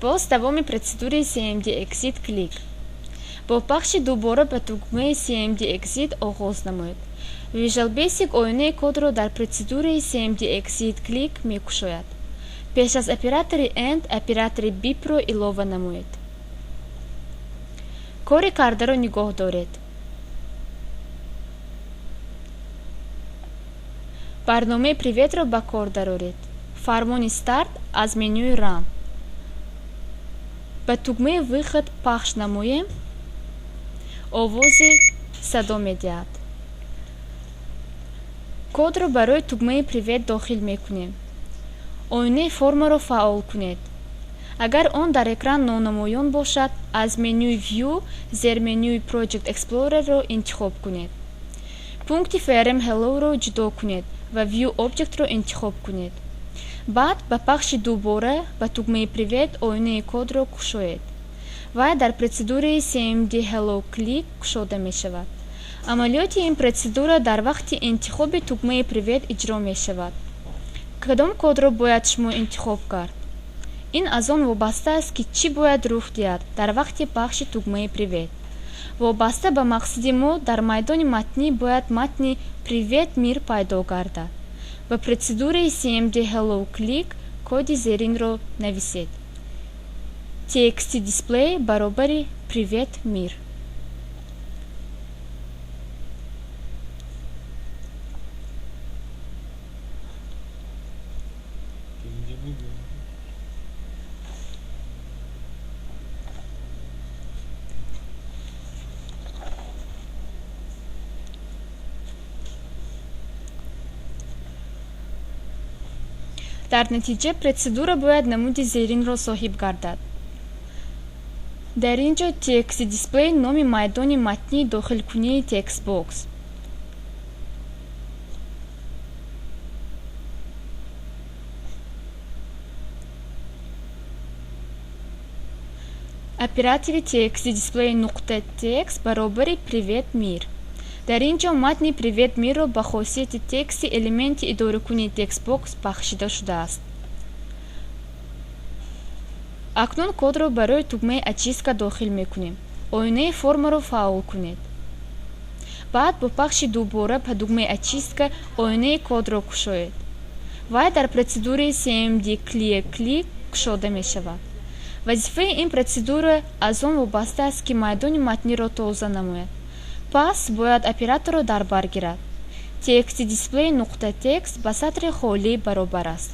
Боз давоми процедураи cmd exit click. Бо пахши дубора ба тугмаи cmd exit оғоз намоед. Visual Basic оинаи кодро дар процедураи cmd exit click мекушояд. Пеш аз оператори end оператори bip-ро илова намоед. Кори кардаро нигоҳ доред. Барномаи Приветро ба кор дароред. Фармони Start аз менюи Run. Ба тугмаи Выход пахш намоем, овозе садо медиҳад. Кодро барои тугмаи Привет дохил мекунем. Оинаи формаро фаъол кунед. Агар он дар экран нонамоён бошад, аз менюи View зерменюи Project Explorer-ро интихоб кунед. Пункти frm Hello-ро ҷудо кунед ва View Object-ро интихоб кунед. Баъд ба пахши дубора ба тугмаи Привет оинаи кодро кушоед. Вай дар процедураи cmd Hello Click кушода мешавад. Амалиёти ин процедура дар вақти интихоби тугмаи Привет иҷро мешавад. Кадом кодро бояд шумо интихоб кард? Ин аз он вобаста аст, ки чӣ бояд рух диҳад дар вақти пахши тугмаи Привет. Вобаста ба мақсади мо дар майдони матнӣ бояд матни Привет, мир пайдо гардад. Ба процедураи cmd Hello Click коди зеринро нависед: txt display баробари Привет, мир. Gelince ne diyor? Дар натиҷа процедура бояд намуди зеринро соҳиб гардад. Дар ин ҷо txt display номи майдони матнии дохилкунии textbox. Оператори txt display нуқта text баробари Привет, мир. Дар ин ҷо матни Привет, мирро ба хосияти тексти элементи идоракунии textbox бахшида шудааст. Акнун кодро барои тугмаи Очистка дохил мекунем. Оинаи формаро фаъол кунед. Баъд бо пахши дубора ба тугмаи Очистка оинаи кодро кушоед. Вай дар процедураи cmd Clear Click кушода мешавад. Вазифаи ин процедура аз он вобаста аст, ки майдони матниро тоза намояд. Пас бояд операторро дар бар гирад: txt display нуқта text ба сатри холӣ баробар аст.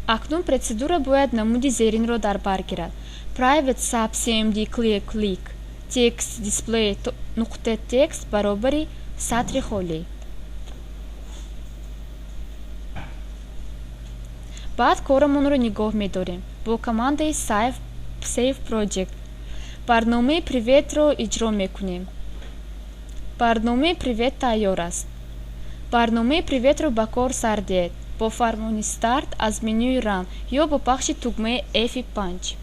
Акнун процедура бояд намуди зеринро дар бар гирад: private sub cmd clear click txt display нуқта text баробари сатри холӣ. Баъд корамонро нигоҳ медорем бо командаи save project. Барномаи Приветро иҷро мекунем. Барномаи Привет тайёр аст. Барномаи Приветро ба кор сар диҳед бо фармони Start аз менюи Run ё бо пахши тугмаи F5.